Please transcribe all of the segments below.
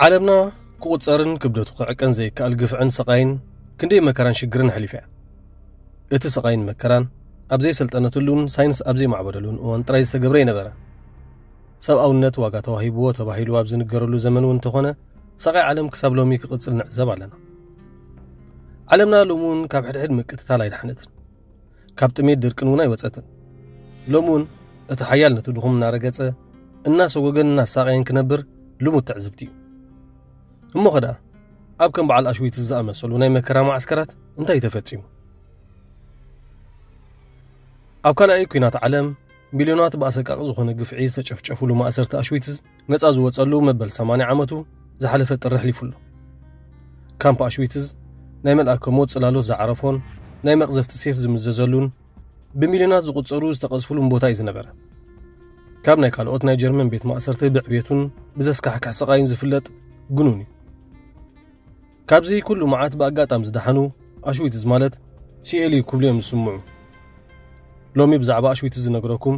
ዓለምና ክቑጸርን ክብደቱ ክዕቀን ዘይከኣል ግፍዕን ስቓይን፣ ክንደይ መከራን ሽግርን ኣሕሊፋ እያ። እቲ ስቓይን መከራን ኣብ ዘይሰልጠነትሉን ሳይንስ ኣብ ዘይማዕበለሉን እዋን ጥራይ ዝተገብረ ኣይነበረ። ሰብኣውነት ዋጋ ተዋሂብዎ ተባሂሉ ኣብ ዝንገረሉ ዘመን እውን እንተኾነ፣ ስቓይ ዓለም ክሳብ ሎሚ ክቕጽል ንዕዘብ ኣለና። ዓለምና ሎሚ እውን ካብ ሕድሕድ ምቅትታል ኣይደሓነትን። ካብ ጥሜት ድርቅን እውን ኣይወጸትን። ሎሚ እውን እቲ ሓያል ነቲ ድኹም እናረገጸ፣ እናሰጎገን እናሳቐየን ክነብር ልሙድ ትዕዝብቲ እዩ። እሞ ኸ ደኣ፣ ኣብ ከም በዓል ኣሽዊትዝ ዝኣመሰሉ ናይ መከራ መዓስከራት እንታይ ተፈጺሙ? ኣብ ካልኣይ ኲናት ዓለም፣ ሚልዮናት ብኣሰቃቂ ዝኾነ ግፍዒ ዝተጨፍጨፉሉ ማእሰርቲ ኣሽዊትዝ ነጻ ዝወጸሉ መበል ሰማንያ ዓመቱ ዝሓለፈ ጥሪ ኣሕሊፉ ኣሎ። ካምፕ ኣሽዊትዝ ናይ መልኣከ ሞት ጽላሎት ዝዓረፎን ናይ መቕዘፍቲ ሴፍ ዝምዘዘሉን ብሚልዮናት ዝቑጸሩ ዝተቐዝፉሉን ቦታ እዩ ዝነበረ። ካብ ናይ ካልኦት ናይ ጀርመን ቤት ማእሰርቲ ብዕቤቱን ብዘስካሕክሕ ስቓዩን ዝፍለጥ ግኑን እዩ። ካብዚ ኩሉ መዓት ብኣጋጣሚ ዝደሓኑ ኣሽዊትዝ ማለት ሲኤል እዩ ክብሉ እዮም ዝስምዑ። ሎሚ ብዛዕባ ኣሽዊትዝ ዝነግረኩም፣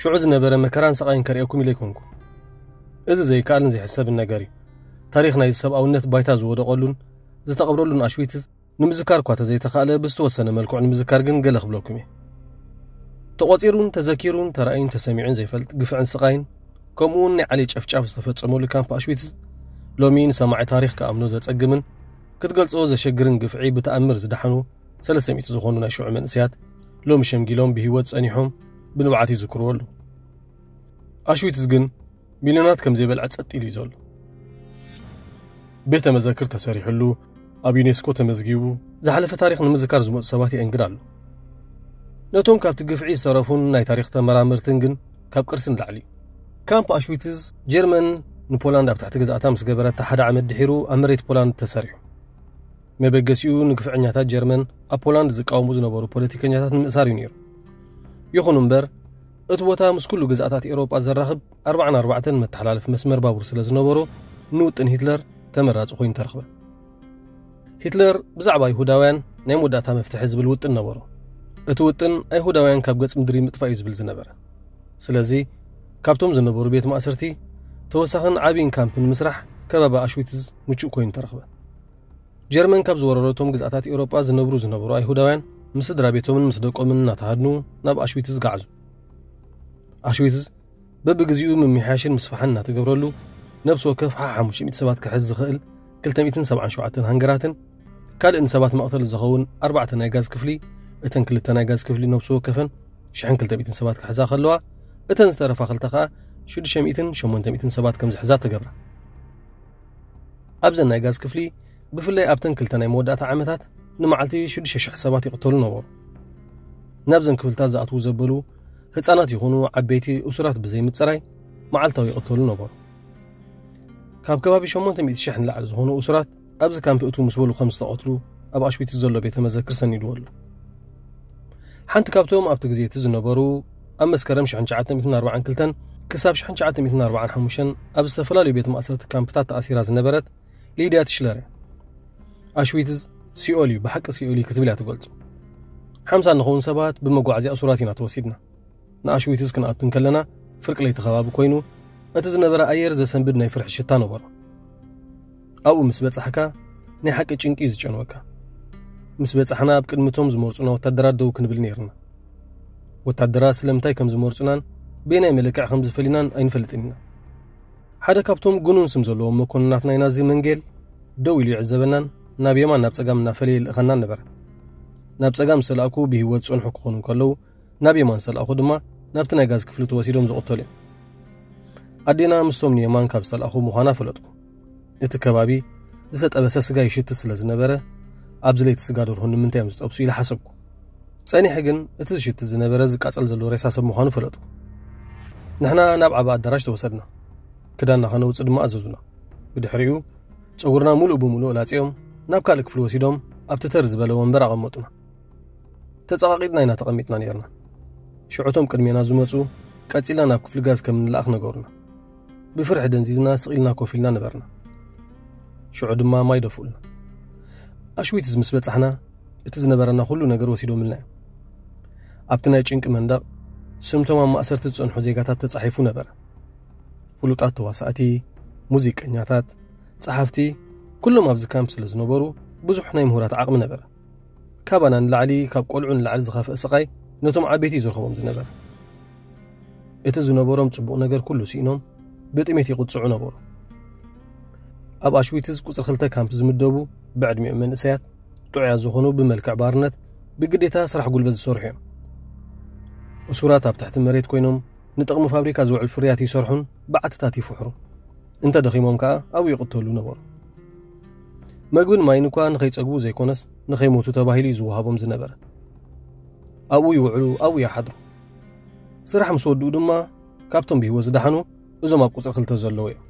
ሽዑ ዝነበረ መከራን ስቓይን ከርእየኩም ኢለ ኣይኮንኩ። እዚ ዘይከኣልን ዘይሕሰብን ነገር እዩ። ታሪኽ ናይዚ ሰብኣውነት ባይታ ዝወደቐሉን ዝተቐብረሉን ኣሽዊትዝ ንምዝካር እኳ ተዘይተኻእለ፣ ብዝተወሰነ መልክዑ ንምዝካር ግን ገለ ክብለኩም እየ። ተቖጺሩን ተዘኪሩን ተራእዩን ተሰሚዑን ዘይፈልጥ ግፍዕን ስቓይን፣ ከምኡውን ናይ ዓሊ ጨፍጫፍ ዝተፈጸመሉ ካምፕ ኣሽዊትዝ፣ ሎሚ ንሰማዒ ታሪኽ ክኣምኖ ዘጸግምን ክትገልጾ ዘሸግርን ግፍዒ ብተኣምር ዝደሓኑ ሰለስተ ሚእቲ ዝኾኑ ናይ ሽዑ መንእሰያት ሎሚ ሸምጊሎም ብህይወት ጸኒሖም ብንብዓት ይዝክርዎ ኣለዉ። ኣሽዊትዝ ግን ሚልዮናት ከም ዘይበልዐ ጸጥ ኢሉ እዩ ዘሎ። ቤተ መዘክር ተሰሪሑሉ፣ ኣብ ዩኔስኮ ተመዝጊቡ፣ ዝሓለፈ ታሪኽ ንምዝካር ዝመጹ ሰባት የእንግድ ኣሎ። ነቶም ካብቲ ግፍዒ ዝተረፉን ናይ ታሪኽ ተመራመርትን ግን ካብ ቅርሲ ንላዕሊ እዩ። ካምፕ ኣሽዊትዝ ጀርመን ንፖላንድ ኣብ ትሕቲ ግዝኣታ ምስ ገበረታ ሓደ ዓመት ድሒሩ ኣብ መሬት ፖላንድ ተሰሪሑ። መበገሲኡ ንግፍዐኛታት ጀርመን ኣብ ፖላንድ ዝቃወሙ ዝነበሩ ፖለቲከኛታት ንምእሳር እዩ ነይሩ። ይኹን እምበር፣ እቲ ቦታ ምስ ኩሉ ግዝኣታት ኤውሮጳ ዘራኽብ ኣርባዓን ኣርባዕተን መተሓላለፊ መስመር ባቡር ስለ ዝነበሮ፣ ንውጥን ሂትለር ተመራጺ ኮይኑ ተረኽበ። ሂትለር ብዛዕባ ይሁዳውያን ናይ መወዳእታ መፍትሒ ዝብል ውጥን ነበሮ። እቲ ውጥን ኣይሁዳውያን ካብ ገጽ ምድሪ ምጥፋእ እዩ ዝብል ዝነበረ። ስለዚ፣ ካብቶም ዝነበሩ ቤት ማእሰርቲ ተወሳኽን ዓብይን ካምፕ ንምስራሕ ከባቢ ኣሽዊትዝ ምቹእ ኮይኑ ተረኽበ። ጀርመን ካብ ዝወረረቶም ግዝኣታት ኤውሮጳ ዝነብሩ ዝነበሩ ኣይሁዳውያን ምስ ስድራ ቤቶምን ምስ ደቆምን እናተሃድኑ ናብ ኣሽዊትዝ ገዓዙ። ኣሽዊትዝ በብግዜኡ ምምሕያሽን ምስፋሕን እናተገብረሉ፣ ነብሲ ወከፍ ሓሙሽተ ሚእቲ ሰባት ክሕዝ ዝኽእል ክልተ ሚእትን ሰብዓን ሸውዓተን ሃንገራትን ካልእ ንሰባት መቕተሊ ዝኸውን ኣርባዕተ ናይ ጋዝ ክፍሊ፣ እተን ክልተ ናይ ጋዝ ክፍሊ ነብሲ ወከፈን ሽሕን ክልተ ሚእትን ሰባት ክሕዛ ከለዋ፣ እተን ዝተረፋ ክልተ ኸኣ ሽዱሽተ ሚእትን ሸሞንተ ሚእትን ሰባት ከም ዝሕዛ ተገብራ። ኣብዘን ናይ ጋዝ ክፍሊ፣ ብፍላይ ኣብተን ክልተ ናይ መወዳእታ ዓመታት፣ ንመዓልቲ ሽዱሽተ ሽሕ ሰባት ይቕተሉ ነበሩ። ናብዘን ክፍልታት ዝኣትዉ ዘበሉ ህጻናት ይኹኑ ዓበይቲ እሱራት ብዘይ ምጽራይ መዓልታዊ ይቕተሉ ነበሩ። ካብ ከባቢ ሸሞንተ ሚእቲ ሽሕ ንላዕሊ ዝኾኑ እሱራት ኣብዚ ካምፕ እትዉ ምስ በሉ ከም ዝተቐትሉ ኣብ ኣሽዊትዝ ዘሎ ቤተ መዘክር ሰኒድዎ ኣሎ። ሓንቲ ካብቶም ኣብቲ ግዜ እቲ ዝነበሩ፣ ኣብ መስከረም ሽሕን ትሽዓተ ሚእትን ኣርባዓን ክልተን ክሳብ ሽሕን ትሽዓተ ሚእትን ኣርባዓን ሓሙሽተን ኣብ ዝተፈላለዩ ቤት ማእሰርቲ ካምፕታት ተኣሲራ ዝነበረት ሊድያ ትሽለር እያ። ኣሽዊትዝ ሲኦል እዩ፣ ብሓቂ ሲኦል እዩ ክትብል እያ ትገልጾ። ሓምሳ እንኸውን ሰባት ብመጓዓዝያ እሱራት ኢና ተወሲድና። ንኣሽዊትዝ ክንኣቱ እንከለና ፍርቂ ለይቲ ከባቢ ኮይኑ፣ እቲ ዝነበረ ኣየር ዘሰንብድ ናይ ፍርሒ ሽታ ነበሮ። ኣብኡ ምስ በጻሕካ ናይ ሓቂ ጭንቂ እዩ ዝጨንወካ። ምስ በጻሕና ኣብ ቅድሚ እቶም ዝመርጹና ወታደራት ደው ክንብል ነይርና። ወታደራት ስለምንታይ ከም ዝመርጹናን በየናይ መለክዕ ከም ዝፈልዩናን ኣይንፈልጥን ኢና። ሓደ ካብቶም ግኑን ስም ዘለዎም መኮንናት ናይ ናዚ መንጌል ደው ኢሉ ይዕዘበናን ናብ የማን ናብ ጸጋም እናፈለየ ይልእኸናን ነበረ። ናብ ጸጋም ዝተላእኩ ብህይወት ዝጸንሑ ክኾኑ እንከለዉ፣ ናብ የማን ዝተላእኹ ድማ ናብቲ ናይ ጋዝ ክፍሊ ተወሲዶም ዝቕተሉ እዮም። ኣዴና ምስቶም ንየማን ካብ ዝተላእኹ ምዃና ፈለጥኩ። እቲ ከባቢ ዝተጠበሰ ስጋ ይሽትት ስለ ዝነበረ፣ ኣብዚ ለይቲ ስጋ ደርሆ ንምንታይ እዮም ዝጠብሱ ኢለ ሓሰብኩ። ጸኒሐ ግን እቲ ዝሽትት ዝነበረ ዝቃጸል ዘሎ ሬሳ ሰብ ምዃኑ ፈለጥኩ። ንሕና ናብ ዓቢ ኣዳራሽ ተወሰድና። ክዳንና ከነውጽእ ድማ ኣዘዙና። ብድሕሪኡ ጸጉርና ሙሉእ ብሙሉእ ላጽዮም ናብ ካልእ ክፍሊ ወሲዶም ኣብቲ ተር ዝበለ ወንበር ኣቐመጡና። ተጸቓቒጥና ኢና ተቐሚጥና ነይርና። ሽዑ እቶም ቅድሜና ዝመጹ ቀጺልና ናብ ክፍሊ ጋዝ ከም እንለኣኽ ነገሩና። ብፍርሒ ደንዚዝና ስቕ ኢልና ኮፍ ኢልና ነበርና። ሽዑ ድማ ማይ ደፍኡልና። ኣሽዊትዝ ምስ በጻሕና እቲ ዝነበረና ኩሉ ነገር ወሲዶምልና እዮም። ኣብቲ ናይ ጭንቂ መንደቕ ስምቶም ኣብ ማእሰርቲ ዝጸንሑ ዜጋታት ተጻሒፉ ነበረ። ፍሉጣት ተዋሳእቲ፣ ሙዚቀኛታት፣ ጸሓፍቲ፣ ኩሎም ኣብዚ ካምፕ ስለ ዝነበሩ ብዙሕ ናይ ምሁራት ዓቕሚ ነበረ። ካባና ንላዕሊ፣ ካብ ቆልዑ ንላዕሊ ዝኸፍአ ስቓይ ነቶም ዓበይቲ እዩ ዝረኽቦም ዝነበረ። እቲ ዝነበሮም ጽቡቕ ነገር ኩሉ ስኢኖም ብጥሜት ይቕጽዑ ነበሩ። ኣብ ኣሽዊትዝ ቁጽሪ ክልተ ካምፕ ዝምደቡ ብዕድሚኦም መንእሰያት፣ ጥዑያት ዝኾኑ ብመልክዕ ባርነት ብግዴታ ስራሕ ጉልበት ዝሰርሑ እዮም። እሱራት ኣብ ትሕቲ መሬት ኮይኖም ንጥቕሚ ፋብሪካ ዝውዕል ፍርያት ይሰርሑን ብዓትታት ይፍሕሩ። እንተ ደኺሞም ከኣ ኣብኡ ይቕተሉ ነበሩ። መግብን ማይን እኳ ንኸይጸግቡ ዘይኮነስ ንኸይሞቱ ተባሂሉ እዩ ዝወሃቦም ዝነበረ። ኣብኡ ይውዕሉ፣ ኣብኡ ይሓድሩ። ስራሕ ምስ ወድኡ ድማ ካብቶም ብህይወት ዝደሓኑ እዞም ኣብ ቁጽሪ ክልተ ዘለዉ እዮም።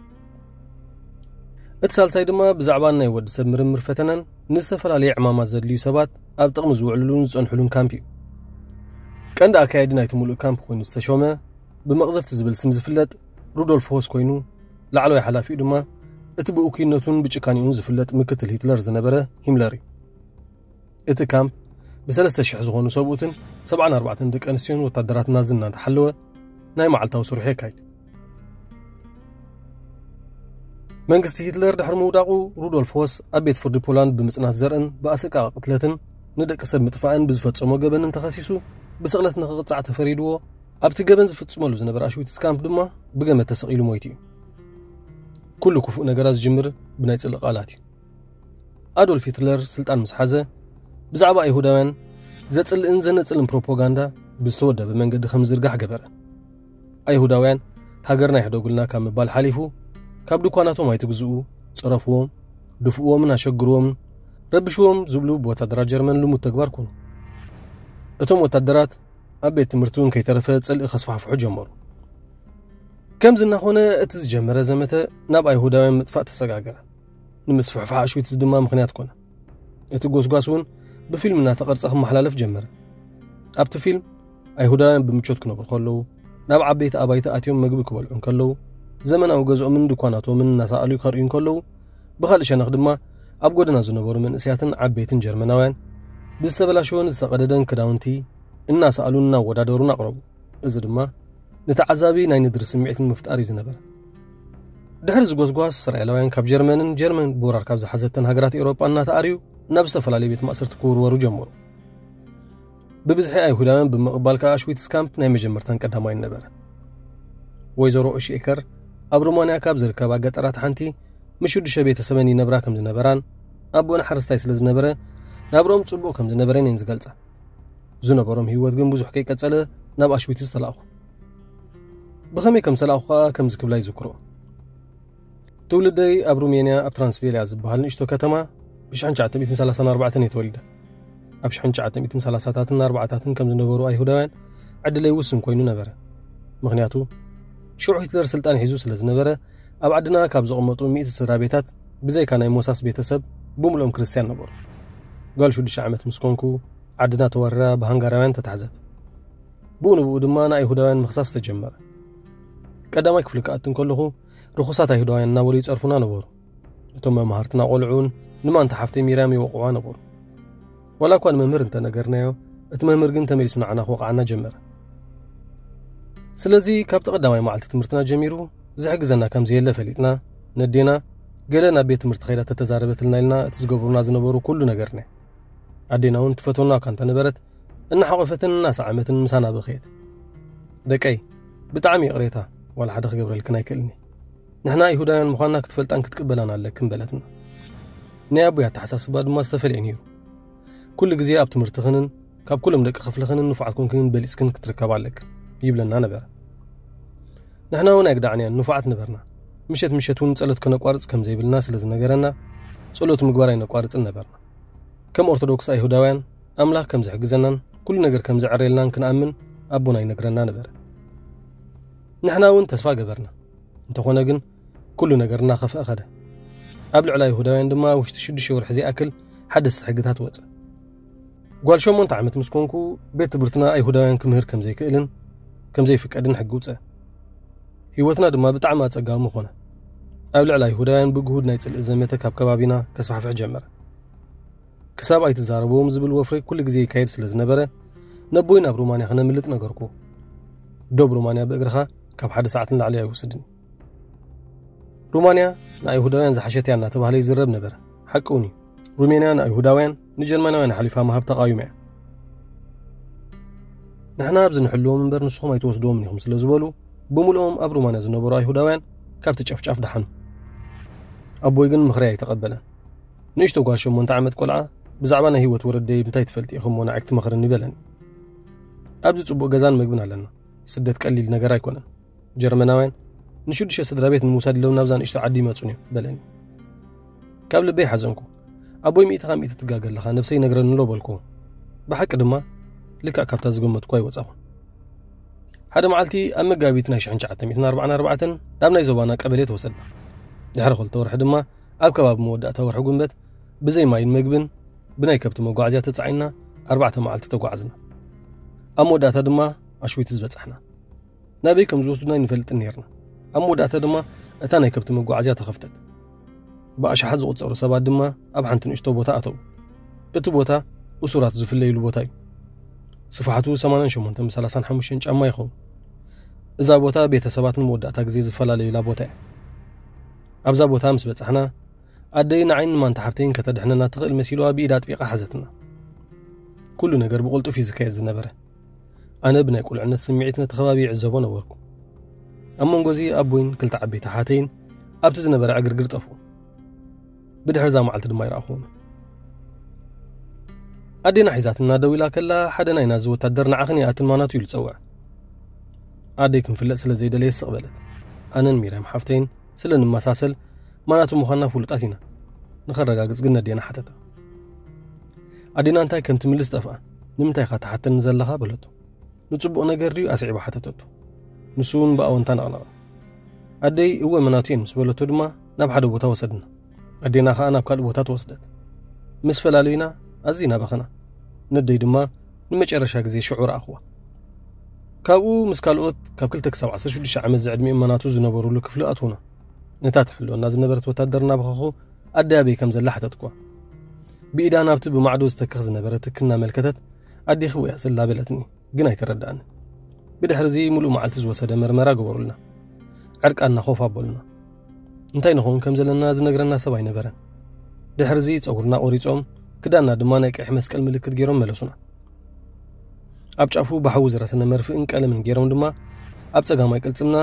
እቲ ሳልሳይ ድማ ብዛዕባ ናይ ወዲ ሰብ ምርምር ፈተነን ንዝተፈላለየ ዕማማት ዘድልዩ ሰባት ኣብ ጥቕሚ ዝውዕሉሉን ዝጸንሑሉን ካምፕ እዩ። ቀንዲ ኣካያዲ ናይቲ ምሉእ ካምፕ ኮይኑ ዝተሾመ ብመቕዘፍቲ ዝብል ስም ዝፍለጥ ሩዶልፍ ሆስ ኮይኑ፣ ላዕለዋይ ሓላፊኡ ድማ እቲ ብእኩይነቱን ብጭካኔኡን ዝፍለጥ ምክትል ሂትለር ዝነበረ ሂምለር እዩ። እቲ ካምፕ ብሰለስተ ሽሕ ዝኾኑ ሰብኡትን ሰብዓን ኣርባዕተን ደቂ ኣንስትዮን ወታደራት ናዚ እናተሓለወ ናይ መዓልታዊ ስርሑ የካይድ። መንግስቲ ሂትለር ድሕሪ ምውዳቑ፣ ሩዶልፍ ሆስ ኣብ ቤት ፍርዲ ፖላንድ ብምጽናት ዘርእን ብኣሰቃቂ ቅትለትን ንደቂ ሰብ ምጥፋእን ብዝፈጸሞ ገበንን ተኸሲሱ ብስቕለት ንኽቕጻዕ ተፈሪድዎ። ኣብቲ ገበን ዝፍጽመሉ ዝነበረ ኣሽዊትስ ካምፕ ድማ ብገመድ ተሰቒሉ ሞይቱ እዩ። ኩሉ ክፉእ ነገራት ዝጅምር ብናይ ጽልኢ ቃላት እዩ። ኣዶልፍ ሂትለር ስልጣን ምስ ሓዘ፣ ብዛዕባ ኣይሁዳውያን ዘጽልእን ዘነጽልን ፕሮፓጋንዳ ብዝተወደበ መንገዲ ከም ዝዝርጋሕ ገበረ። ኣይሁዳውያን ሃገርና ይሕደጉልና ካብ ምባል ሓሊፉ፣ ካብ ድኳናቶም ኣይትግዝኡ፣ ጸረፍዎም፣ ድፍእዎምን ኣሸግርዎምን ረብሽዎም ዝብሉ ብወታደራት ጀርመን ልሙድ ተግባር ኮኑ። እቶም ወታደራት ኣብ ቤት ትምህርቲ እውን ከይተረፈ ጽልኢ ከስፋሕፍሑ ጀመሩ። ከምዚ እናኾነ እቲ ዝጀመረ ዘመተ ናብ ኣይሁዳውያን ምጥፋእ ተሰጋገረ። ንምስፍሕፋሕ ኣሽዊትዝ ድማ ምኽንያት ኮነ። እቲ ጎስጓስ እውን ብፊልም እናተቐርጸ ክመሓላለፍ ጀመረ። ኣብቲ ፊልም ኣይሁዳውያን ብምቾት ክነብሩ ከለዉ፣ ናብ ዓበይቲ ኣባይቲ ኣትዮም መግቢ ክበልዑ እንከለዉ፣ ዘመናዊ ገዝኦምን ድኳናቶምን እናሰኣሉ ከርእዩ እንከለዉ፣ ብኻልእ ሸነኽ ድማ ኣብ ጎደና ዝነበሩ መንእሰያትን ዓበይትን ጀርመናውያን ብዝተበላሸወን ዝተቐደደን ክዳውንቲ እናሰኣሉን እናወዳደሩን ኣቕረቡ። እዚ ድማ ንተዓዛቢ ናይ ንድሪ ስምዒት ንምፍጣር እዩ ዝነበረ። ድሕሪ ዝጎስጓስ፣ እስራኤላውያን ካብ ጀርመንን ጀርመን ብወራር ካብ ዝሓዘተን ሃገራት ኤውሮጳ እናተኣርዩ ናብ ዝተፈላለዩ ቤት ማእሰርቲ ክውርወሩ ጀመሩ። ብብዝሒ ኣይሁዳውያን ብምቕባል ከኣ ኣሽዊትስ ካምፕ ናይ መጀመርታን ቀዳማይን ነበረ። ወይዘሮ ኦሺ ኤከር ኣብ ሮማንያ ካብ ዝርከባ ገጠራት ሓንቲ ምስ ሽዱሽተ ቤተሰበን ይነብራ ከም ዝነበራን ኣቦን ሓረስታይ ስለ ዝነበረ ናብርኦም ጽቡቕ ከም ዝነበረን እየን ዝገልጻ። ዝነበሮም ህይወት ግን ብዙሕ ከይቀጸለ ናብ ኣሽዊትዝ ተላእኹ። ብኸመይ ከም ዝተላእኹ ከኣ ከምዚ ክብላ ይዝክሮ። ትውልደይ ኣብ ሩሜንያ ኣብ ትራንስቬልያ ዝበሃል ንእሽቶ ከተማ ብሽሕን ትሽዓተ ሚእትን ሰላሳን ኣርባዕተን እየ ተወሊደ። ኣብ ሽሕን ትሽዓተ ሚእትን ሰላሳታትን ኣርባዓታትን ከም ዝነበሩ ኣይሁዳውያን ዕድለይ ውስን ኮይኑ ነበረ። ምኽንያቱ ሽዑ ሂትለር ስልጣን ሒዙ ስለ ዝነበረ ኣብ ዓድና ካብ ዘቐመጡ ሚእቲ ስድራ ቤታት ብዘይካ ናይ ሞሳስ ቤተሰብ ብምልኦም ክርስትያን ነበሩ። ጓል ሽዱሽተ ዓመት ምስ ኮንኩ ዓድና ተወሪራ ብሃንጋራውያን ተታሕዘት። ብኡ ንብኡ ድማ ንኣይሁዳውያን ምኽሳስ ተጀመረ። ቀዳማይ ክፍሊ ክኣቱ እንከለኹ ርኹሳት ኣይሁዳውያን እናበሉ ይጸርፉና ነበሩ። እቶም መማህርትና ቆልዑ እውን ንማንታ ሓፍተይ ሚርያም ይወቕዑዋ ነበሩ። ዋላ እኳ ንመምህር እንተነገርናዮ፣ እቲ መምህር ግን ተመሊሱ ንዓና ክወቕዓና ጀመረ። ስለዚ ካብቲ ቀዳማይ መዓልቲ ትምህርትና ጀሚሩ ዝሕግዘና ከም ዘየለ ፈሊጥና፣ ነዴና ገለ ናብ ቤት ትምህርቲ ከይዳ ተተዛረበትልና ኢልና እቲ ዝገብሩና ዝነበሩ ኩሉ ነገርና። ኣዴና እውን ትፈትወና እኳ እንተነበረት፣ እናሓቆፈትን እናሰዓመትን ምሳና በኸየት። "ደቀይ፣ ብጣዕሚ ይቕሬታ፣ ዋላ ሓደ ክገብረልክን ኣይክእልኒ። ንሕና ይሁዳውያን ምዃንና ክትፈልጣን ክትቅበላን ኣለክን" በለትና። ናይ ኣቦይ ኣተሓሳስባ ድማ ዝተፈልየ ነይሩ። ኩሉ ግዜ ኣብ ትምህርትኽንን ካብ ኩሎም ደቂ ክፍልኽንን ንፉዓት ኮንክንን በሊጽክን ክትርከባ ኣለክን ይብለና ነበረ። ንሕና እውን ኣይግዳዕንያን ንፉዓት ነበርና። ምሸት ምሸት እውን ጸሎት ከነቋርጽ ከም ዘይብልና ስለ ዝነገረና፣ ጸሎት ምግባር ኣይነቋርጽን ነበርና። ከም ኦርቶዶክስ ኣይሁዳውያን ኣምላኽ ከም ዝሕግዘናን ኩሉ ነገር ከም ዘዕርየልናን ክንኣምን ኣቦና ይነግረና ነበረ። ንሕና እውን ተስፋ ገበርና። እንተኾነ ግን ኩሉ ነገር እናኸፍአ ኸደ። ኣብ ልዕሊ ኣይሁዳውያን ድማ ውሽጢ ሽዱሽተ ወርሒ ዘይኣክል ሓደስቲ ሕግታት ወጸ። ጓል ሸሞንተ ዓመት ምስ ኮንኩ ቤት ትምህርትና ኣይሁዳውያን ክምህር ከም ዘይክእልን ከም ዘይፍቀድን ሕጊ ውጸ። ህይወትና ድማ ብጣዕሚ ኣጸጋሚ ኾነ። ኣብ ልዕሊ ኣይሁዳውያን ብግሁድ ናይ ጽልኢ ዘመተ ካብ ከባቢና ከስፋሕፍሕ ጀመረ። ክሳብ ኣይትዛረብዎም ዝብል ወፍሪ ኩሉ ግዜ ይካየድ ስለ ዝነበረ፣ ነቦይ ናብ ሩማንያ ክነምልጥ ነገርኩ። ዶብ ሩማንያ ብእግርኻ ካብ ሓደ ሰዓት ንላዕሊ ኣይወስድን። ሩማንያ ንኣይሁዳውያን ዝሓሸት እያ እናተባህለ ይዝረብ ነበረ። ሓቂ እውን እዩ። ሩሜንያ ንኣይሁዳውያን ንጀርመናውያን ሓሊፋ ምሃብ ተቓዊማ እያ። ንሕና ኣብዚ ንሕልዎም እምበር ንስኹም ኣይትወስድዎምን ኢኹም ስለ ዝበሉ፣ ብምልኦም ኣብ ሩማንያ ዝነበሩ ኣይሁዳውያን ካብቲ ጨፍጫፍ ደሓኑ። ኣቦይ ግን ምኽሪ ኣይተቐበለን። ንእሽቶ ጓል ሸሞንተ ዓመት ቆልዓ፣ "ብዛዕባ ናይ ህይወት ወለደይ እንታይ ትፈልጢ ኢኹም እሞ ንዓይ ክትመኽርኒ?" በለኒ። "ኣብዚ ጽቡቕ ገዛን መግብን ኣለና። ስደት ቀሊል ነገር ኣይኮነን። ጀርመናውያን ንሽዱሽተ ስድራ ቤት ንምውሳድ ኢሎም ናብዛ ንእሽቶ ዓዲ ይመጹን እዮም" በለኒ። ካብ ልበይ ሓዘንኩ። "ኣቦይ ሚእቲ ካብ ሚእቲ ትጋገ ኣለኻ፣ ነብሰይ ነግረኒ ኣሎ" በልኩ። ብሓቂ ድማ ልክዕ ካብታ ዝገመትኩ ኣይወጻኹን። ሓደ መዓልቲ ኣብ መጋቢት ናይ ሽሕን ትሽዓተ ሚእትን ኣርባዓን ኣርባዕተን ናብ ናይ ዞባና ቀበሌ ተወሰድና። ድሕሪ ክልተ ወርሒ ድማ ኣብ ከባቢ መወዳእታ ወርሒ ጉንበት ብዘይ ማይን መግብን ብናይ ከብቲ መጓዓዝያ ተጻዒና ኣርባዕተ መዓልቲ ተጓዓዝና። ኣብ መወዳእታ ድማ ኣሽዊትዝ በጻሕና። ናበይ ከም ዝወስዱና ኣይንፈልጥን ነይርና። ኣብ መወዳእታ ድማ እታ ናይ ከብቲ መጓዓዝያ ተኸፍተት። ብኣሽሓት ዝቑጸሩ ሰባት ድማ ኣብ ሓንቲ ንእሽቶ ቦታ ኣተዉ። እቲ ቦታ እሱራት ዝፍለይሉ ቦታ እዩ። ስፍሓቱ ሰማንያን ሸሞንተን ብሰላሳን ሓሙሽተን ጫማ ይኸውን። እዛ ቦታ ቤተሰባት ንመወዳእታ ግዜ ዝፈላለዩላ ቦታ እያ። ኣብዛ ቦታ ምስ በጻሕና፣ ኣደይ ንዓይን ንማንታ ሓብተይን ከተድሕነና ትኽእል መሲልዋ ብኢዳ ኣጥቢቓ ሓዘትና። ኩሉ ነገር ብቕልጡፍ እዩ ዝካየድ ዝነበረ። ኣነ ብናይ ቁልዕነት ስምዒት ነቲ ከባቢ ይዕዘቦ ነበርኩ። ኣብ መንጎ እዚ ኣቦይን ክልተ ዓበይቲ ኣሓተይን ኣብቲ ዝነበረ ዕግርግር ጠፍኡ። ብድሕሪ እዛ መዓልቲ ድማ ይረኣኹዎም። ኣዴና ሒዛትና ደው ኢላ ከላ፣ ሓደ ናይ ናዚ ወታደር ንዓኽን ይኣትን ማናቱ ኢሉ ጸውዐ። ኣደይ ክንፍለጥ ስለ ዘይደለየ ስቕ በለት። ኣነን ሚርያም ሓፍተይን ስለ ንመሳሰል፣ ማናቱ ምዃንና ፍሉጣት ኢና። ንኸረጋግጽ ግን ነዴና ሓተታ። ኣዴና እንታይ ከም ትምልስ ጠፍኣ። "ንምንታይ ኢኻ ትሓተኒ ዘለኻ?" በለቶ። "ንጽቡቕ ነገር ድዩ?" ኣስዒባ ሓተተቶ። ንሱ እውን ብኣወንታ ነቕነቐ። ኣደይ "እወ፣ መናቱ እየን" ምስ በለቶ ድማ ናብ ሓደ ቦታ ወሰድና። ኣዴና ኸኣ ናብ ካልእ ቦታ ተወስደት። ምስ ፈላለዩና ኣዚና በኸና። ነደይ ድማ ንመጨረሻ ግዜ ሽዑ ረኣኽዋ። ካብኡ ምስ ካልኦት ካብ ክልተ ክሳብ ዓሰርተ ሽዱሽተ ዓመት ዝዕድሚኦም መናቱ ዝነበሩሉ ክፍሊ ኣትዉና። ነታ ትሕልወና ዝነበረት ወታደር እናበኸኹ ኣደይ ኣበይ ከም ዘላ ሓተትኳ። ብኢዳ ናብቲ ብማዕዶ ዝተክኽ ዝነበረ ትኪ እናመልከተት "ኣዴኺ እያ ዘላ" በለትኒ፣ ግን ኣይተረድኣኒ። ብድሕሪ እዚ ምሉእ መዓልቲ ዝወሰደ መርመራ ገበሩልና። ዕርቃንና ኮፍ ኣበሉና። እንታይ ንኸውን ከም ዘለና ዝነግረና ሰብ ኣይነበረን። ድሕሪ እዚ ጸጉርና ቆሪጾም፣ ክዳንና ድማ ናይ ቀይሕ መስቀል ምልክት ገይሮም መለሱና። ኣብ ጫፉ ብሓዊ ዝረሰነ መርፍእን ቀለምን ገይሮም ድማ ኣብ ጸጋማይ ቅልጽምና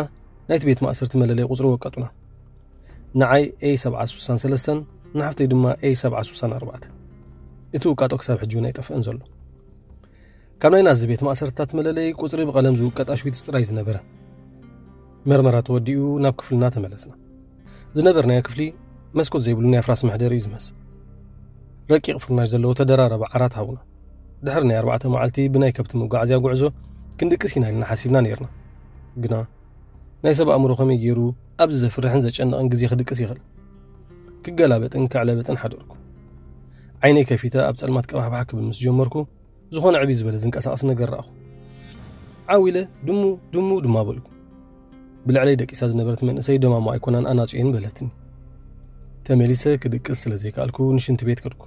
ናይቲ ቤት ማእሰርቲ መለለይ ቁጽሪ ወቀጡና። ንዓይ ኤ ሰብዓ ስሳን ሰለስተን፣ ንሓፍተይ ድማ ኤ ሰብዓ ስሳን ኣርባዕተን። እቲ ውቃጦ ክሳብ ሕጂ እውን ኣይጠፍአን ዘሎ። ካብ ናይ ናዚ ቤት ማእሰርታት መለለይ ቁጽሪ ብቐለም ዝውቀጥ ኣሽዊትስ ጥራይ ዝነበረ። መርመራ ተወዲኡ ናብ ክፍልና ተመለስና። ዝነበርናዮ ክፍሊ መስኮት ዘይብሉ ናይ ኣፍራስ መሕደሪ እዩ ዝመስል። ረቂቕ ፍርናሽ ዘለዎ ተደራረበ ዓራት ሃቡና። ድሕሪ ናይ ኣርባዕተ መዓልቲ ብናይ ከብቲ መጓዓዝያ ጉዕዞ ክንድቅስ ኢና ኢልና ሓሲብና ነይርና። ግና ናይ ሰብ ኣእምሮ ከመይ ገይሩ ኣብዚ ዘፍርሕን ዘጨንቕን ግዜ ክድቅስ ይኽእል? ክገላበጥን ክዕለበጥን ሓደርኩ። ዓይነይ ከፊተ ኣብ ጸልማት ቀባሕባሕ ክብል ምስ ጀመርኩ፣ ዝኾነ ዕብይ ዝበለ ዝንቀሳቐስ ነገር ረኣኹ። ዓው ኢለ ድሙ ድሙ ድማ በልኩ። ብልዕለይ ደቂሳ ዝነበረት መንእሰይ ደማሙ ኣይኮናን ኣናጹየን በለትኒ። ተመሊሰ ክድቅስ ስለ ዘይከኣልኩ ንሽንቲ ቤት ከድኩ።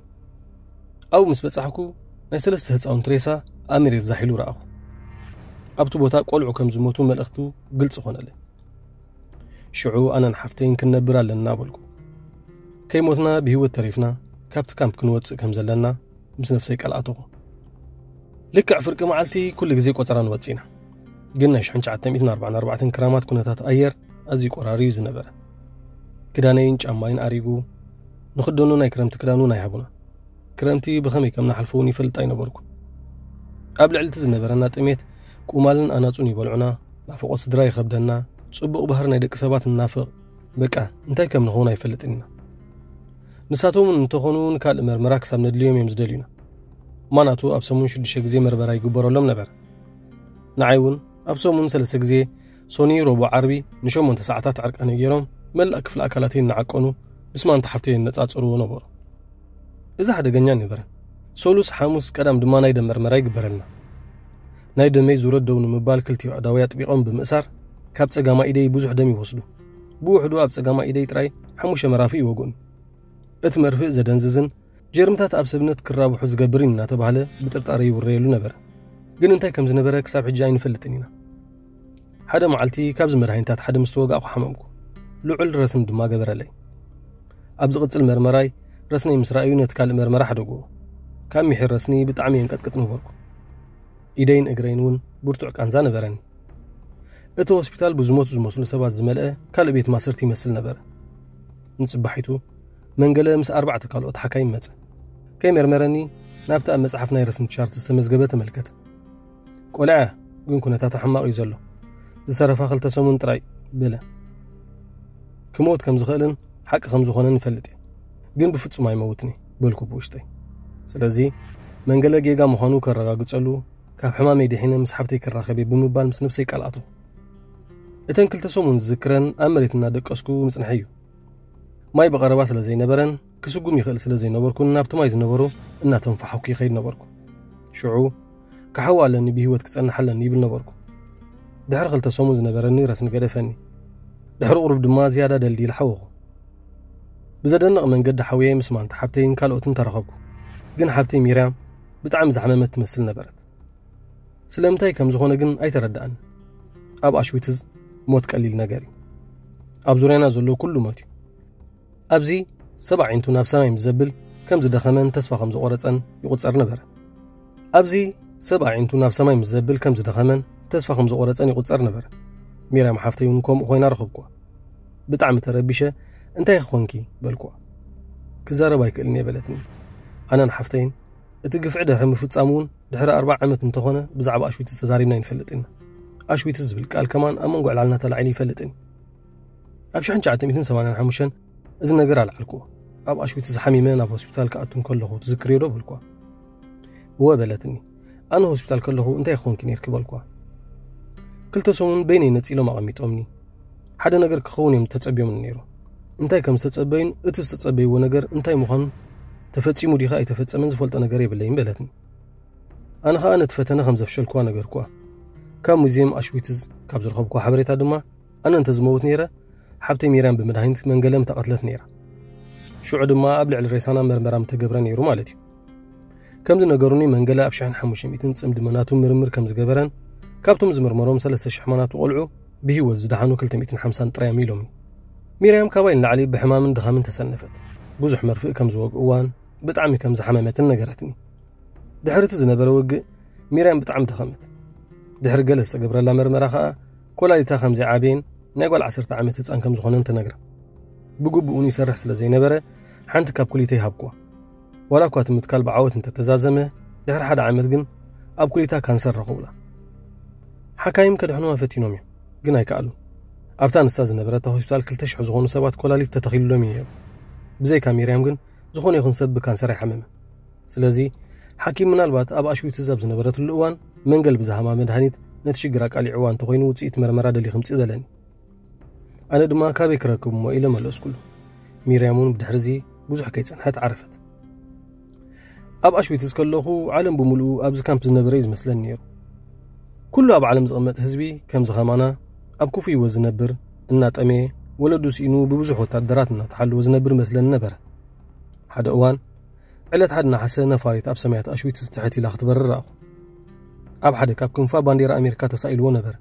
ኣብኡ ምስ በጻሕኩ ናይ ሰለስተ ህጻውንቲ ሬሳ ኣብ መሬት ዛሕ ኢሉ ረኣኹ። ኣብቲ ቦታ ቆልዑ ከም ዝሞቱ መልእኽቱ ግልጺ ኾነለይ። ሽዑ ኣነን ሓፍተይን ክንነብር ኣለና በልኩ። ከይሞትና ብህይወት ተሪፍና ካብቲ ካምፕ ክንወጽእ ከም ዘለና ምስ ነፍሰይ ቃል ኣተኹ። ልክዕ ፍርቂ መዓልቲ ኩሉ ግዜ ቆጸራ ንወጽእ ኢና። ግን ናይ ሽሕን ትሽዓተ ሚእትን ኣርባዓን ኣርባዕተን ክራማት ኩነታት ኣየር ኣዝዩ ቆራሪ እዩ ዝነበረ። ክዳነይን ጫማይን ኣሪጉ፣ ንኽደኖ ናይ ክረምቲ ክዳን እውን ኣይሃቡና። ክረምቲ ብኸመይ ከም ንሓልፎ እውን ይፈልጥ ኣይነበርኩ። ኣብ ልዕሊ እቲ ዝነበረና ጥሜት ቁማልን ኣናጹን ይበልዑና፣ ናፍቖት ስድራ ይኸብደና፣ ጽቡቕ ባህሪ ናይ ደቂ ሰባት ንናፍቕ። በቃ እንታይ ከም ንኸውን ኣይፈልጥን ኢና። ንሳቶም እውን እንተኾኑ ንካልእ መርመራ ክሳብ ነድልዮም እዮም ዝደልዩና። ማናቱ ኣብ ሰሙን ሽዱሽተ ግዜ መርመራ ይግበረሎም ነበር። ንዓይ እውን ኣብ ሰሙን ሰለስተ ግዜ ሶኒ፣ ረቡዕ፣ ዓርቢ ንሸሞንተ ሰዓታት ዕርቃነይ ገይሮም መላእ ክፍሊ ኣካላተይ እናዓቀኑ ምስ ማንታ ሓፍተይ የነጻጽርዎ ነበሩ። እዚ ሓደገኛ ነበረ። ሰሉስ፣ ሓሙስ፣ ቀዳም ድማ ናይ ደም መርመራ ይግበረልና። ናይ ደመይ ዙረት ደው ንምባል ክልቲኡ ኣእዳወይ ኣጥቢቖም ብምእሳር ካብ ጸጋማይ ኢደይ ብዙሕ ደም ይወስዱ። ብውሕዱ ኣብ ጸጋማይ ኢደይ ጥራይ ሓሙሽተ መራፍእ ይወግኡኒ። እቲ መርፍእ ዘደንዝዝን ጀርምታት ኣብ ሰብነት ክራብሑ ዝገብርን እናተባህለ ብጥርጣረ ይውረየሉ ነበረ። ግን እንታይ ከም ዝነበረ ክሳብ ሕጂ ኣይንፈልጥን ኢና። ሓደ መዓልቲ ካብዚ መድሃኒታት ሓደ ምስ ተወጋእኩ ሓመምኩ። ልዑል ረስኒ ድማ ገበረለይ። ኣብ ዝቕጽል መርመራይ ረስነይ ምስ ረኣዩ ነቲ ካልእ መርመራ ሓደግዎ። ካብ ምሒር ረስኒ ብጣዕሚ የንቀጥቅጥ ነበርኩ። ኢደይን እግረይን እውን ብርቱዕ ቃንዛ ነበረኒ። እቲ ሆስፒታል ብዝሞቱ ዝመስሉ ሰባት ዝመልአ ካልእ ቤት ማሰርቲ ይመስል ነበረ። ንጽባሒቱ መንገለ ምስ ኣርባዕተ ካልኦት ሓካይም መጸ። ከይመርመረኒ ናብቲ ኣብ መጽሓፍ ናይ ረስኒ ቻርት ዝተመዝገበ ተመልከተ። ቆልዓ ግን ኩነታታ ሕማቕ እዩ ዘሎ። ዝተረፋ ክልተ ሰሙን ጥራይ በለ። ክመውት ከም ዝኽእልን ሓቂ ከም ዝኾነን ይፈልጥ እየ። ግን ብፍጹም ኣይመውትን እየ በልኩ ብውሽጠይ። ስለዚ መንገለ ጌጋ ምዃኑ ከረጋግጸሉ ካብ ሕማመይ ድሒነ ምስ ሓብተይ ክራኸብ እየ ብምባል ምስ ነብሰይ ቃል ኣተኹ። እተን ክልተ ሰሙን ዝዝክረን ኣብ መሬት እናደቀስኩ ምጽንሐ እዩ። ማይ ብቐረባ ስለ ዘይነበረን ክስጉም ይኽእል ስለ ዘይነበርኩን ናብቲ ማይ ዝነበሩ እናተንፋሕኩ ይኸይድ ነበርኩ። ሽዑ ክሓዊ ኣለኒ ብህይወት ክጸንሕ ኣለኒ ይብል ነበርኩ። ድሕሪ ክልተ ሰሙን ዝነበረኒ ረስኒ ገደፈኒ። ድሕሪ ቁሩብ ድማ ዝያዳ ደልዲል ሓወኹ። ብዘደንቕ መንገዲ ሓውየ ምስ ማንታ ሓብተይን ካልኦትን ተረኸብኩ። ግን ሓብተይ ሚርያም ብጣዕሚ ዝሓመመት ትመስል ነበረት። ስለምንታይ ከም ዝኾነ ግን ኣይተረድኣን። ኣብ ኣሽዊትዝ ሞት ቀሊል ነገር እዩ። ኣብ ዙርያና ዘሎ ኩሉ ሞት እዩ። ኣብዚ ሰብ ኣዒንቱ ናብ ሰማይ ምስ ዘብል ከም ዝደኸመን ተስፋ ከም ዝቆረጸን ይቑጸር ነበረ። ኣብዚ ሰብ ኣዒንቱ ናብ ሰማይ ምስ ዘብል ከም ዝደኸመን ተስፋ ከም ዝቆረጸን ይቑጸር ነበረ። ሚርያም ሓፍተይ እውን ከምኡ ኮይና ረኸብኩዋ። ብጣዕሚ ተረቢሸ፣ "እንታይ ክኾንኪ?" በልኩዋ። "ክዛረብ ኣይክእልን እየ" በለትኒ። ኣነን ሓፍተይን እቲ ግፍዒ ድሕሪ ምፍጻሙ እውን ድሕሪ ኣርብዓ ዓመት እንተኾነ ብዛዕባ ኣሽዊትዝ ተዛሪብና ኣይንፈልጥን ኢና። ኣሽዊትዝ ዝብል ቃል ከማን ኣብ መንጎ ዕላልና ተላዒሉ ይፈልጥን እዩ። ኣብ ሽሕን ትሽዓተ ሚእትን ሰማንያን ሓሙሽተን እዚ ነገር ኣልዓልኩዎ። ኣብ ኣሽዊትዝ ሓሚመ ናብ ሆስፒታል ክኣቱ እንከለኹ ትዝክርዮ ዶ በልኩዋ። "እወ" በለትኒ። "ኣነ ሆስፒታል ከለኹ እንታይ ክኾንኪ ነይርኪ?" በልኩዋ። "ክልተ ሰሙን በይነይ ነጺሎም ኣቐሚጦምኒ። ሓደ ነገር ክኸውን እዮም ተጸብዮምኒ ነይሩ። እንታይ ከም ዝተጸበዩን እቲ ዝተጸበይዎ ነገር እንታይ ምዃኑ፣ ተፈጺሙ ዲኻ ኣይተፈጸመን ዝፈልጦ ነገር የብለይን" በለትኒ። ኣነ ኸኣ ነቲ ፈተነ ከም ዘፍሸልኩዋ ነገርኩዋ። ካብ ሙዚየም ኣሽዊትዝ ካብ ዝረኸብኩዋ ሓበሬታ ድማ ኣነ እንተዝመውት ነይረ፣ ሓብተይ ሚርያም ብመድሃኒት መንገለ ምተቐትለት ነይራ። ሽዑ ድማ ኣብ ልዕሊ ሬሳና መርመራ ምተገብረ ነይሩ ማለት እዩ። ከም ዝነገሩኒ መንገለ ኣብ ሽሕን ሓሙሽተ ሚእትን ጽምዲ መናቱ ምርምር ከም ዝገበረን ካብቶም ዝምርመሮም ሰለስተ ሽሕ መናቱ ቆልዑ ብህይወት ዝደሓኑ ክልተ ሚእትን ሓምሳን ጥራይ እዮም ኢሎምኒ። ሚርያም ካባይ ንላዕሊ ብሕማምን ድኻምን ተሰነፈት። ብዙሕ መርፍእ ከም ዝወግእዋን ብጣዕሚ ከም ዝሓመመትን ነገረትኒ። ድሕሪ እቲ ዝነበረ ውግእ ሚርያም ብጣዕሚ ደኸመት። ድሕሪ ገለ ዝተገብረላ መርመራ ኸኣ ኮላሊታ ከም ዘይዓበየን ናይ ጓል ዓሰርተ ዓመት ህጻን ከም ዝኾነን ተነግራ። ብግቡእውን ይሰርሕ ስለ ዘይነበረ ሓንቲ ካብ ኩሊተይ ሃብኩዋ። ዋላ እኳ እቲ ምትካል ብዓወት እንተተዛዘመ፣ ድሕሪ ሓደ ዓመት ግን ኣብ ኩሊታ ካንሰር ረኸቡላ። ሓካይም ከድሕኑዋ ፈቲኖም እዮም፣ ግን ኣይከኣሉን። ኣብታ ንሳ ዝነበረታ ሆስፒታል ክልተ ሽሕ ዝኾኑ ሰባት ኮላሊት ተተኺሉሎም እዩ ነይሩ። ብዘይካ ሚርያም ግን ዝኾነ ይኹን ሰብ ብካንሰር ኣይሓመመን። ስለዚ ሓኪም ምናልባት ኣብ ኣሽዊትዝ ኣብ ዝነበረትሉ እዋን መንገል ብዝሃማ መድሃኒት ነቲ ሽግር ኣቃሊዕዋ እንተኾይኑ ውጽኢት መርመራ ደልዩ ክምጽእ በለኒ። ኣነ ድማ ካበይ ክረክብ እሞ ኢለ መለስኩሉ። ሚርያም እውን ብድሕርዚ ብዙሕ ከይጸንሐት ዓረፈት። ኣብ ኣሽዊትዝ ከለኹ ዓለም ብምሉኡ ኣብዚ ካምፕ ዝነበረ እዩ ዝመስለኒ ነይሩ። ኩሉ ኣብ ዓለም ዝቕመጥ ህዝቢ ከምዚ ኸማና ኣብ ክፉ ህይወት ዝነብር፣ እናጠመየ፣ ወለዱ ስኢኑ ብብዙሕ ወታደራት እናተሓለወ ዝነብር መስለኒ ነበረ። ሓደ እዋን ዕለት ሓደ ነሓሰ ነፋሪት ኣብ ሰማያት ኣሽዊትዝ ትሕት ኢላ ክትበርር ረኣኹ። ኣብ ሓደ ካብ ክንፋ ባንዴራ ኣሜሪካ ተሳኢልዎ ነበረ።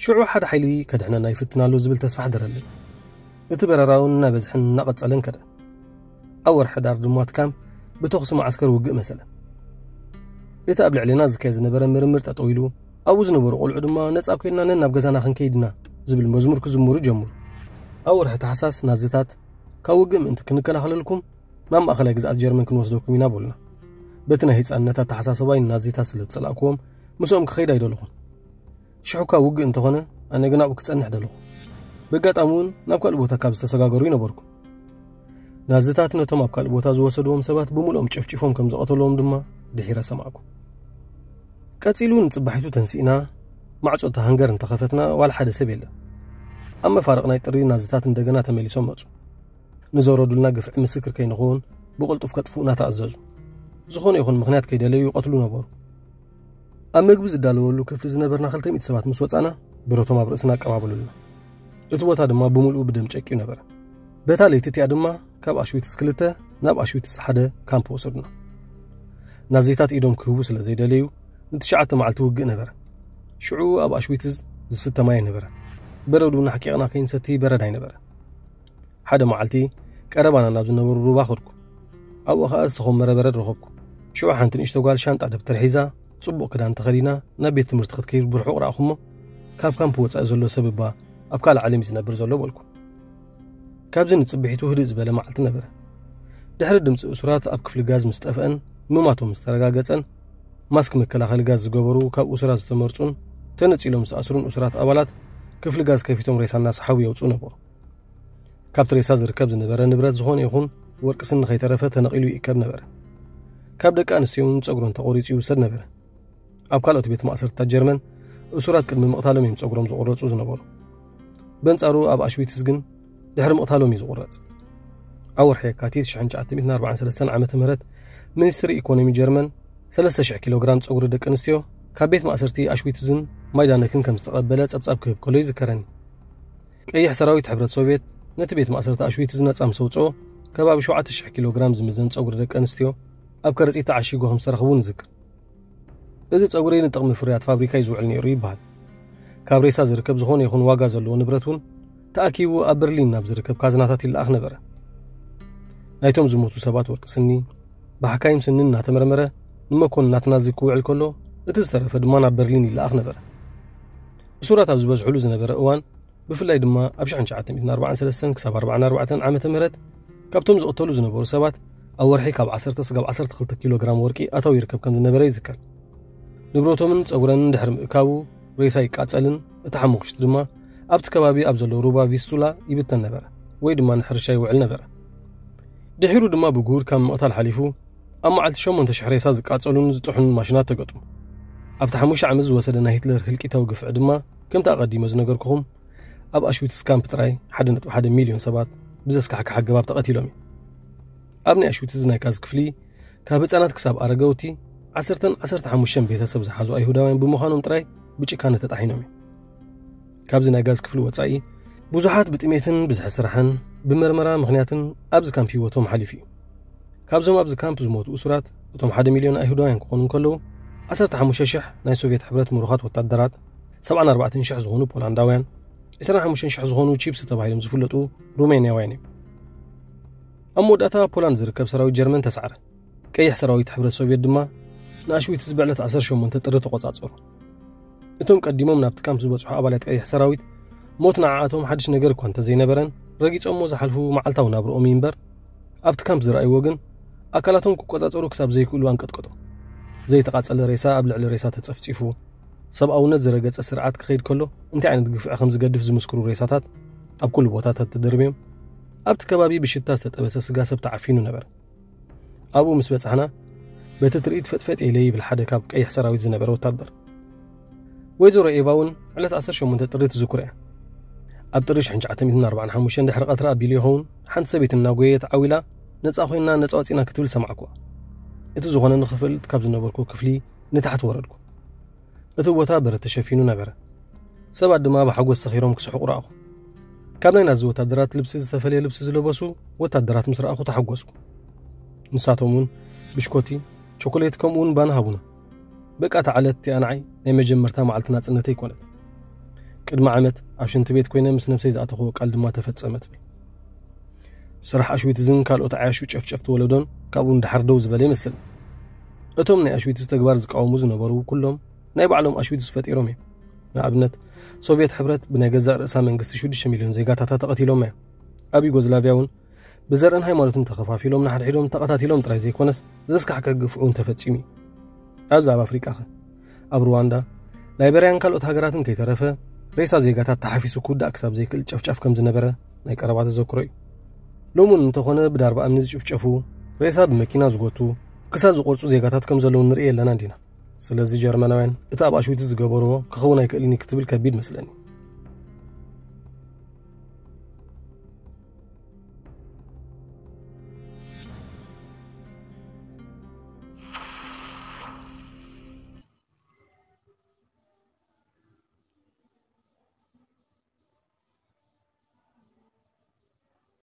ሽዑ ሓደ ሓይሊ ከድሕነና ይፍትን ኣሎ ዝብል ተስፋ ኣሕደረለይ። እቲ በረራ እውን እናበዝሐን እናቐጸለን ከደ። ኣብ ወርሒ ሕዳር ድማ እቲ ካምፕ ብተኹሲ መዓስከር ውግእ መሰለ። እቲ ኣብ ልዕሌና ዝካየድ ዝነበረ ምርምር ጠጠው ኢሉ፣ ኣብኡ ዝነበሩ ቆልዑ ድማ ነጻ ኮይንና ነናብ ገዛና ክንከይድ ኢና ዝብል መዝሙር ክዝምሩ ጀምሩ። ኣብ ወርሒ ታሕሳስ ናዝታት ካብ ውግእ ምእንቲ ክንከላኸለልኩም ናብ ማእኸላይ ግዝኣት ጀርመን ክንወስደኩም ኢና በሉና። በቲ ናይ ህፃንነት ኣተሓሳስባይ ንናዚታት ስለ ዝፀላእኩዎም ምስኦም ክኸይድ ኣይደለኹን። ሽሕኳ ውግእ እንተኾነ ኣነ ግን ኣብኡ ክፀንሕ ደለኹ። በጋጣሚ እውን ናብ ካልእ ቦታ ካብ ዝተሰጋገሩ ይነበርኩ። ናዚታት ነቶም ኣብ ካልእ ቦታ ዝወሰድዎም ሰባት ብምልኦም ጨፍጪፎም ከም ዝቐተልዎም ድማ ድሒረ ሰማዕኩ። ቀፂሉ ንፅባሒቱ ተንሲእና ማዕፆ እታ ሃንገር እንተኸፈትና ዋላ ሓደ ሰብ የለን። ኣብ መፋርቕ ናይ ጥሪ ናዚታት እንደገና ተመሊሶም መፁ። ንዘውረዱልና ግፍዒ ምስክር ከይንኸውን ብቕልጡፍ ከጥፍኡና ተኣዘዙ። ዝኾነ ይኹን ምኽንያት ከይደለዩ ይቐትሉ ነበሩ። ኣብ ምግቢ ዝዳለወሉ ክፍሊ ዝነበርና ክልተ ሚእቲ ሰባት ምስ ወፃና ብረቶም ኣብ ርእስና ኣቀባበሉልና። እቲ ቦታ ድማ ብምልኡ ብደም ጨቂዩ ነበረ። በታ ለይቲ እቲኣ ድማ ካብ ኣሽዊትስ ክልተ ናብ ኣሽዊትስ ሓደ ካምፕ ወሰዱና። ናዚታት ኢዶም ክህቡ ስለ ዘይደለዩ ንትሽዓተ መዓልቲ ውግእ ነበረ። ሽዑ ኣብ ኣሽዊትዝ ዝስተ ማይ ኣይነበረ። በረድ እውን ኣሕቂቕና ከይንሰቲ በረድ ኣይነበረ። ሓደ መዓልቲ ቀረባና ናብ ዝነበሩ ሩባ ከድኩ። ኣብኡ ኸኣ ዝተኾመረ በረድ ረኸብኩ። ሽዑ ሓንቲ ንእሽቶ ጓል ሻንጣ ደብተር ሒዛ፣ ጽቡቕ ክዳን ተኸዲና ናብ ቤት ትምህርቲ ክትከይድ ብርሑቕ ረኣኹሞ፣ ካብ ካምፕ ወጻኢ ዘሎ ሰብ እባ ኣብ ካልእ ዓለም እዩ ዝነብር ዘሎ በልኩ። ካብዚ ንጽብሒቱ ህድእ ዝበለ መዓልቲ ነበረ። ድሕሪ ድምጺ እሱራት ኣብ ክፍሊ ጋዝ ምስ ጠፍአን ምማቶም ምስ ተረጋገጸን፣ ማስክ መከላኸሊ ጋዝ ዝገበሩ ካብ እሱራት ዝተመርጹን ተነጺሎም ዝተኣስሩን እሱራት ኣባላት ክፍሊ ጋዝ ከፊቶም ሬሳ እናሰሓቡ የውጽኡ ነበሩ። ካብቲ ሬሳ ዝርከብ ዝነበረ ንብረት ዝኾነ ይኹን ወርቂ ስኒ ከይተረፈ ተነቒሉ ይእከብ ነበረ። ካብ ደቂ ኣንስትዮ እውን ጸጉረን ተቖሪጹ ይውሰድ ነበረ። ኣብ ካልኦት ቤት ማእሰርትታት ጀርመን እሱራት ቅድሚ ምቕታሎም እዮም ጸጉሮም ዝቑረጹ ዝነበሩ። በንጻሩ ኣብ ኣሽዊትስ ግን ድሕሪ ምቕታሎም እዩ ዝቑረጽ። ኣብ ወርሒ የካቲት ሽሕን ትሽዓተ ሚእትን ኣርባዓን ሰለስተን ዓመተ ምህረት ሚኒስትሪ ኢኮኖሚ ጀርመን ሰለስተ ሽሕ ኪሎ ግራም ጸጉሪ ደቂ ኣንስትዮ ካብ ቤት ማእሰርቲ ኣሽዊትዝን ማይዳነክን ከም ዝተቐበለ ጸብጻብ ክህብ ከሎ ይዝከረኒ። ቀይሕ ሰራዊት ሕብረት ሶቪየት ነቲ ቤት ማእሰርቲ ኣሽዊትዝ ነጻ ምስ ኣውጽኦ፣ ከባቢ ሸውዓተ ሽሕ ኪሎ ግራም ዝምዘን ጸጉሪ ደቂ ኣንስትዮ ኣብ ከረጺት ተዓሺጉ ከም ዝተረኽቡ ንዝክር። እዚ ጸጉሪ ንጥቕሚ ፍርያት ፋብሪካ እዩ ዝውዕል ነይሩ ይበሃል። ካብ ሬሳ ዝርከብ ዝኾነ ይኹን ዋጋ ዘለዎ ንብረት እውን ተኣኪቡ ኣብ በርሊን ናብ ዝርከብ ካዝናታት ይለኣኽ ነበረ። ናይቶም ዝሞቱ ሰባት ወርቂ ስኒ ብሓካይም ስኒ እናተመርመረ ንመኮንናት ናዚ ክውዕል ከሎ፣ እቲ ዝተረፈ ድማ ናብ በርሊን ይለኣኽ ነበረ። እሱራት ኣብ ዝበዝሕሉ ዝነበረ እዋን፣ ብፍላይ ድማ ኣብ ሽሕን ትሽዓተ ሚእትን ኣርባዓን ሰለስተን ክሳብ ኣርባዓን ኣርባዕተን ዓመተ ምህረት፣ ካብቶም ዝቕተሉ ዝነበሩ ሰባት ኣብ ወርሒ ካብ ዓሰርተ ስጋብ ዓሰርተ ክልተ ኪሎ ግራም ወርቂ ኣታዊ ይርከብ ከም ዝነበረ ይዝከር። ንብረቶምን ጸጉረንን ድሕሪ ምእካቡ ሬሳ ይቃጸልን እቲ ሓሙኽሽቲ ድማ ኣብቲ ከባቢ ኣብ ዘሎ ሩባ ቪስቱላ ይብተን ነበረ ወይ ድማ ንሕርሻ ይውዕል ነበረ። ድሒሩ ድማ ብጉድ ካብ ምቕታል ሓሊፉ ኣብ መዓልቲ ሸሞንተ ሽሕ ሬሳ ዝቃጸሉን ዝጥሑን ማሽናት ተገጥሙ። ኣብቲ ሓሙሽተ ዓመት ዝወሰደ ናይ ሂትለር ህልቂታዊ ግፍዒ ድማ ከምቲ ኣቐዲመ ዝነገርኩኹም ኣብ ኣሽዊትስ ካምፕ ጥራይ ሓደ ነጥቢ ሓደ ሚልዮን ሰባት ብዘስካሕክሕ ኣገባብ ተቐቲሎም እዮም። ኣብ ናይ ኣሽዊትዝ ናይ ጋዝ ክፍሊ ካብ ህጻናት ክሳብ ኣረገውቲ ዓሰርተን ዓሰርተ ሓሙሽተን ቤተሰብ ዝሓዙ ኣይሁዳውያን ብምዃኖም ጥራይ ብጭካነ ተጣሒኖም እዮም። ካብዚ ናይ ጋዝ ክፍሊ ወጻኢ ብዙሓት ብጥሜትን ብዝሒ ስራሕን ብመርመራ ምኽንያትን ኣብዚ ካምፕ ህይወቶም ሓሊፉ እዩ። ካብዞም ኣብዚ ካምፕ ዝሞቱ እሱራት እቶም ሓደ ሚልዮን ኣይሁዳውያን ክኾኑ እንከለዉ ዓሰርተ ሓሙሽተ ሽሕ ናይ ሶቪየት ሕብረት ምሩኻት ወታደራት፣ ሰብዓን ኣርባዕተን ሽሕ ዝኾኑ ፖላንዳውያን፣ ዕስራን ሓሙሽተን ሽሕ ዝኾኑ ቺፕስ ተባሂሎም ዝፍለጡ ሩሜንያውያን እዮም። ኣብ መወዳእታ ፖላንድ ዝርከብ ሰራዊት ጀርመን ተሳዕረ። ቀይሕ ሰራዊት ሕብረት ሶቪየት ድማ ንኣሽዊትዝ ብዕለት ዓሰርተ ሸሞንተ ጥሪ ተቖጻጸሩ። እቶም ቀዲሞም ናብቲ ካምፕ ዝበጽሑ ኣባላት ቀይሕ ሰራዊት ሞት ንዓኣቶም ሓድሽ ነገር እኳ እንተዘይነበረን ረጊጾሞ ዝሓልፉ መዓልታዊ ናብርኦም እዩ እምበር ኣብቲ ካምፕ ዝረኣይዎ ግን ኣካላቶም ክቆጻጸሩ ክሳብ ዘይክእሉ ኣንቀጥቀጦም። ዘይተቓጸለ ሬሳ ኣብ ልዕሊ ሬሳ ተጸፍጺፉ ሰብኣውነት ዝረገጸ ስርዓት ክኸይድ ከሎ እንታይ ዓይነት ግፍዒ ከም ዝገድፍ ዝምስክሩ ሬሳታት ኣብ ኩሉ ቦታታት ተደርብዮም ኣብቲ ከባቢ ብሽታ ዝተጠበሰ ስጋ ሰብ ተዓፊኑ ነበረ። ኣብኡ ምስ በጻሕና በቲ ትርኢት ፈጥፈጥ ኢለ ይብል ሓደ ካብ ቀይሕ ሰራዊት ዝነበረ ወታደር። ወይዘሮ ኤቫ እውን ዕለት ዓሰርተ ሸሞንተ ጥሪ ትዝክሮ እያ። ኣብ ጥሪ ሽሕን ትሽዓተ ሚእትን ኣርባዓን ሓሙሽተን ድሕሪ ቀትሪ ኣቢሉ ይኸውን ሓንቲ ሰበይቲ እናጎየት ዓዊላ ነጻ ኮይና ነጻ ወጺና ክትብል ሰማዕኩዋ። እቲ ዝኾነኒ ክፍልጥ ካብ ዝነበርኩ ክፍሊ ንታሕቲ ወረድኩ። እቲ ቦታ በረድ ተሸፊኑ ነበረ። ሰባት ድማ ብሓጎስ ሰኺሮም ክስሕቑ ረኣኹ። ካብ ናይ ናዚ ወታደራት ልብሲ ዝተፈለየ ልብሲ ዝለበሱ ወታደራት ምስ ረኣኹ ተሓጎስኩ። ንሳቶም እውን ብሽኮቲ፣ ቸኮሌት ከምኡ እውን ባኒ ሃቡና። በቃ እታ ዕለት እቲኣ ንዓይ ናይ መጀመርታ መዓልቲ ናጽነተይ ኮነት። ቅድሚ ዓመት ኣብ ሽንቲ ቤት ኮይነ ምስ ነብሰይ ዝኣተኽዎ ቃል ድማ ተፈጸመ ትብል። ስራሕ ኣሽዊትዝን ካልኦት ዓያሹ ጨፍጨፍቲ ወለዶን ካብኡ ንደሓር ደው ዝበለ ይመስል። እቶም ናይ ኣሽዊትዝ ተግባር ዝቃወሙ ዝነበሩ ኩሎም ናይ ባዕሎም ኣሽዊትዝ ፈጢሮም እዮም። ንኣብነት ሶቪየት ሕብረት ብናይ ገዛእ ርእሳ መንግስቲ ሽዱሽተ ሚልዮን ዜጋታታ ተቐቲሎም እዮም። ኣብ ዩጎዝላቪያ እውን ብዘርእን ሃይማኖትን ተኸፋፊሎም ንሓድሕዶም ተቐታቲሎም ጥራይ ዘይኮነስ ዘስካሕክሕ ግፍዑ እውን ተፈጺሙ እዩ። ኣብዚ ኣብ ኣፍሪቃ ኸ ኣብ ሩዋንዳ ላይበርያን ካልኦት ሃገራትን ከይተረፈ ሬሳ ዜጋታት ተሓፊሱ ክውዳእ ክሳብ ዘይክእል ጨፍጫፍ ከም ዝነበረ ናይ ቀረባ ተዘክሮ እዩ። ሎሚ እውን እንተኾነ ብዳርባ እምኒ ዝጭፍጨፉ ሬሳ ብመኪና ዝጎቱ ክሳብ ዝቆርጹ ዜጋታት ከም ዘለዉ ንርኢ ኣለና እንዲና። ስለዚ ጀርመናውያን እቲ ኣብ ኣሽዊትዝ ዝገበርዎ ክኸውን ኣይክእልን እዩ ክትብል ከቢድ መስለኒ።